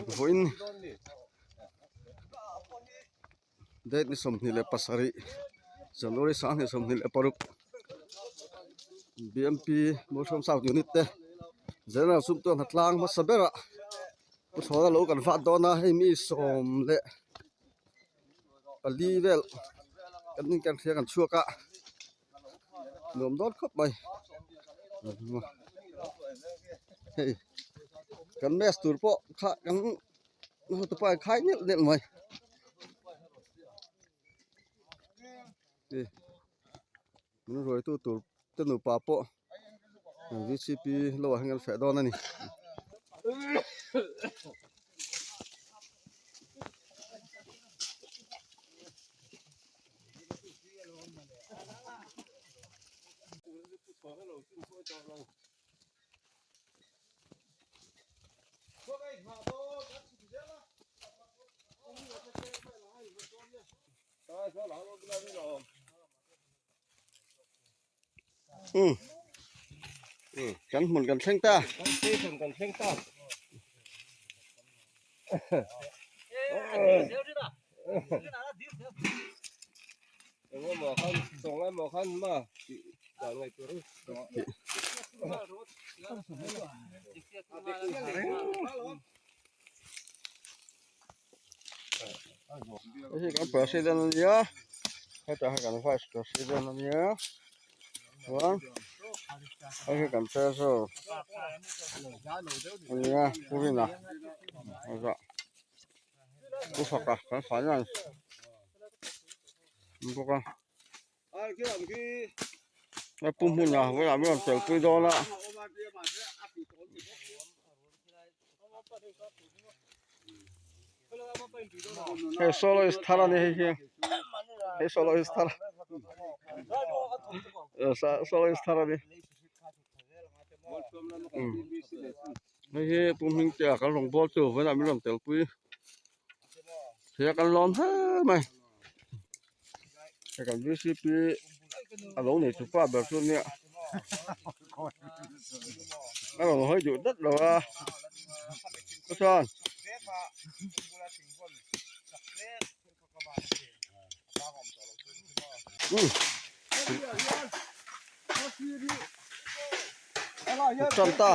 Vawiin date ni 27 January 2026 B_M_P Mualhrawm South Unit te General sumtuan hnatlang hmasa berah pu chhawna lo kan vat dawn a hei mi sawm leh pali vel kan in kan hria kan chhuak a nuam dawn khawp mai hei kan match tur pawh kha kan hotupa in khai neuh neuh mai min ruaitu tur te nupa pawh V_C_P lo ah hian kan feh dawn a ni. Kan hmun kan thleng ta. Station kan thleng ta. Engemaw khan tawng emaw khan ma tih dan ngaihtuah ru. Hei hi kan president a nia hetah hian kan vice president a nia chuan hei hi kan treasurer a nia pu Rina pu Faka kan finance a ni bawk a. A pu hmunah vawilah min rawn telpui dawn a. Hei soloist thar a ni hei hi hei soloist thar soloist thar a ni hei hi pu Hmingtea kan rawn bawl chu vawilah min rawn telpui thei a kan lawm hle mai. Hei kan vcp a lo nei thupa ber chu nia a rawn hawi duh dat lo a chuan tan ta.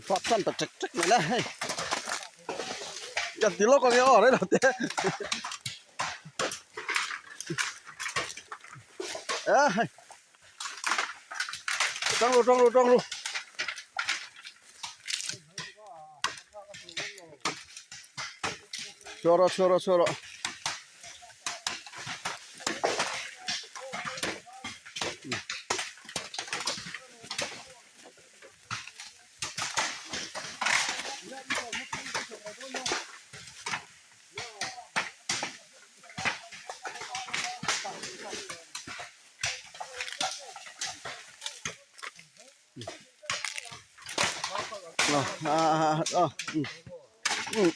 Phát tan ta chek chek mai la hei kan ti lawk ang e aw rei lo te a hei tang ru tang ru tang ru chhuah rawh chhuah rawh chhuah rawh.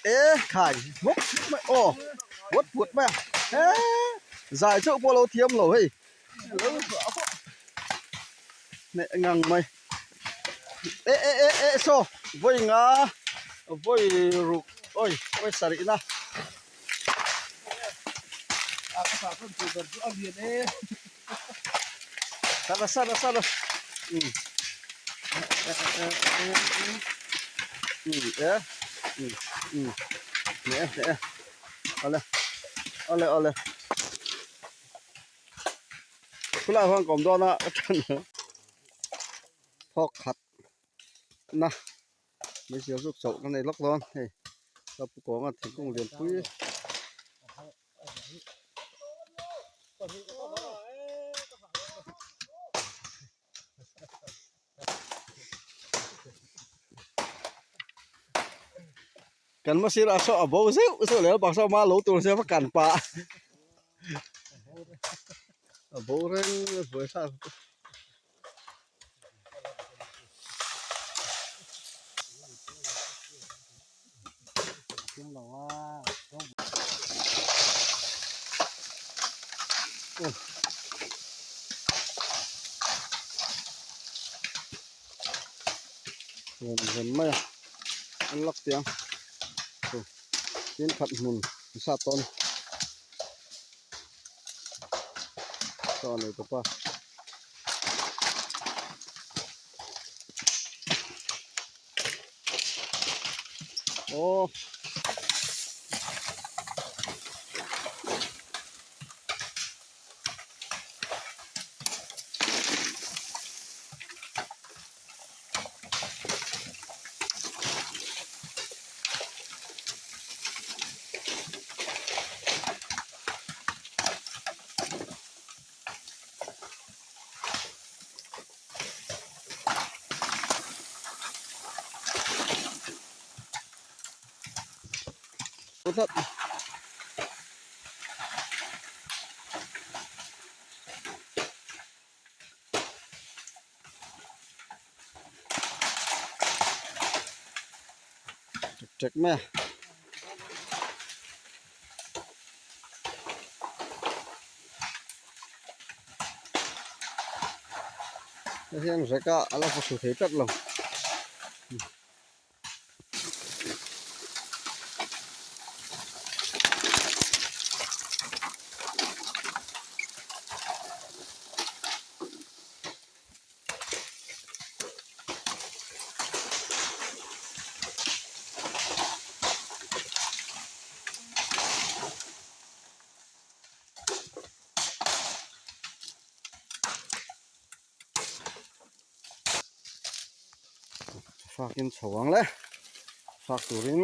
Ê khai hmawk mai aw puat puat mai a he zai chauh pawh a lo thiam lo hei hneh ngang mai e e e e saw vawi nga vawi ruk awi vawi sarih na. Sana sana sana awle awle awle khulai huan ka awm dawn a ka ṭan thawk khat na hmeichhia zuk chauh ka nei lawk dawn hei ka pu kawnga thingkung lianpui. Kan hmasir ah saw a bo zeuh zeuh leh bak saw ma lo tur sia va kan pah a bo reng a buai thlak. Rem rem mai a an lak tiang chu tin khat hmun sa tawn saw nei tawp a. Aw. Tlat. Ṭek mai a. Hei hian rek a a la va hru thei tlat lo. Fakin chho ang le fak turin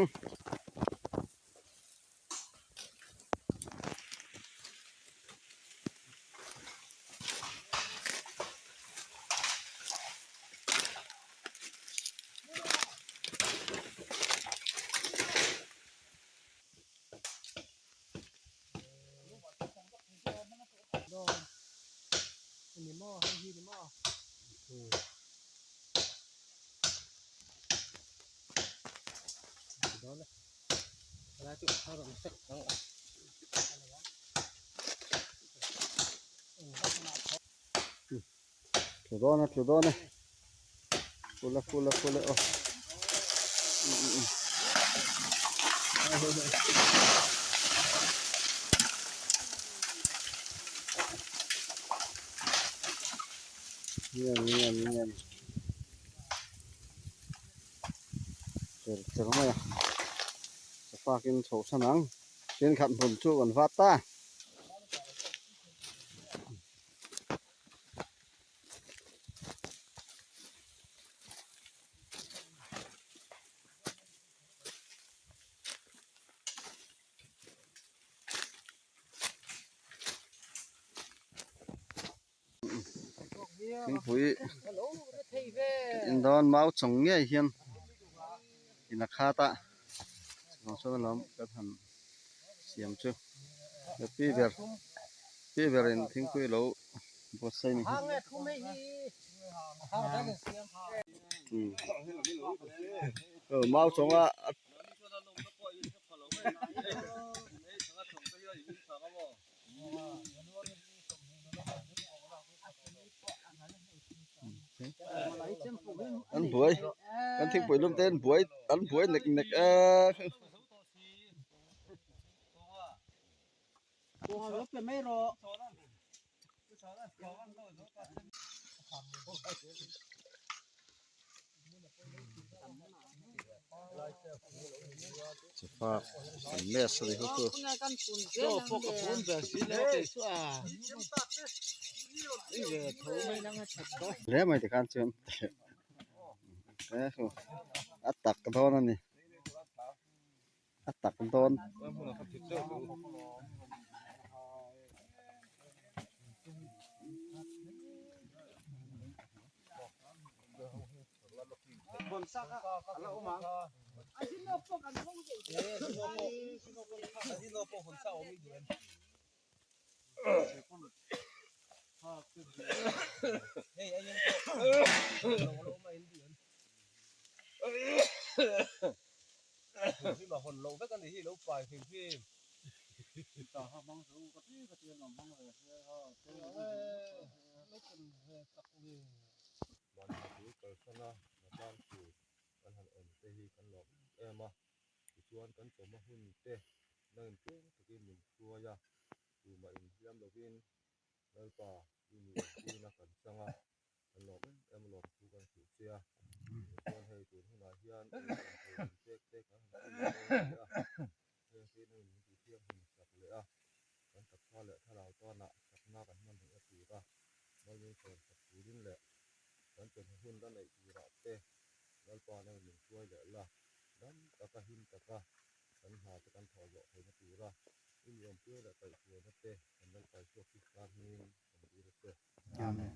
Tlu dawn a tlu dawn e kula kula kula aw nge nge nge cher cher mai a safakin chho san ang thenkhat hmun chu kan vat ta. Thingpui in dawn mau chawng ngei hian in a khat a chuvang chuan alawm kan han siam chu pi ber pi berin thingpui lo buatsaih ni hi mau chawnga. An buai kan thingpui lum te an buai an buai nek nek a. Chafak an mess a ni kha chu. Hle mai tikhan chuan a tak dawn a ni a tak dawn. Vanhna kalsan a hnatlang tur kan han awm te hi kan lawm em em a, tichuan kan chawhma hun te nangin tluang takin min hruai a, tumah inhliam lovin Lalpa i mi awmpuina kan chang a, kan lawm em em a lawm thu kan hrilh che a, tichuan hei tun hunah hian ei tur min pek te kan han pui leh dawn a ni a, heng te nangin min tithianghlim sak leh a, kan taksa leh thlarau tanah chakna kan hman theihna tura malmin sawm sak turin leh kan chawhnu hun la neih turah te Lalpa nangin min hruai leh la, dam taka him taka kan hna te kan thawh zawh theihna tura i mi awmpuia leh kaihhruaina te kan Lalpa Isua Krista hmingin kan dil a che. Amen.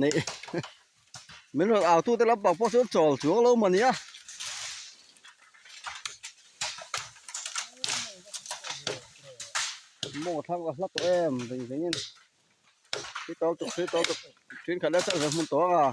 Nei min rawn au tute lampang pawh chu chawl chuang lo mawni a. Maw thlang a hla tawh em veng veng in thil tawl tuk thil tawl tuk thenkhat leh chauh hmun tawng a.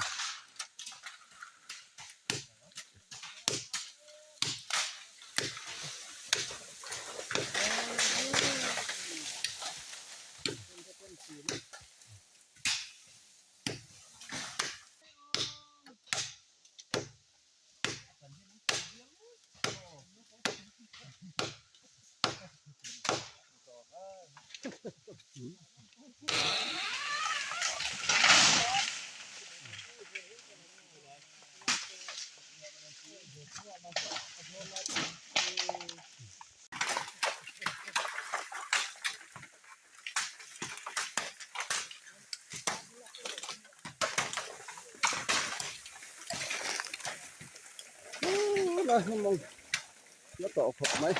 Nó tổ khổ mấy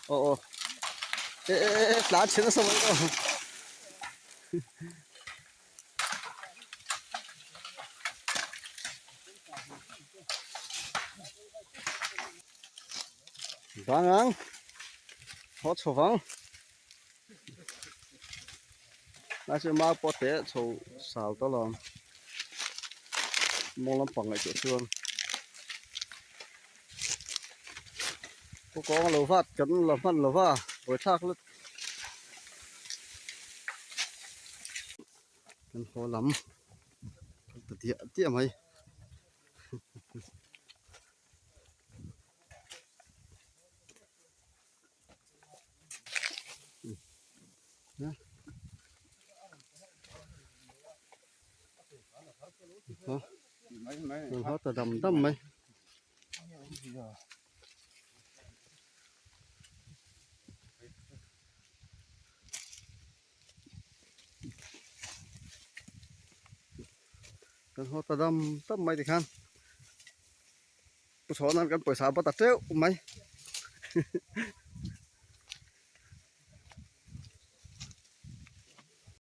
Aw aw e e e tlan chhe nasa mai aw vang ang haw chho vang Nai chu mau pawh te chho sal tawh lo mawng lampang ngaihtuah chuan kawng a lo vat kan la hman lo va buaithlak lut kan haw lam kan ta diah diah mai. Ta dam dam mai kan haw ta dam dam mai tikhan Pu Chhawna'n kan pawisa a bat ta teuh mai.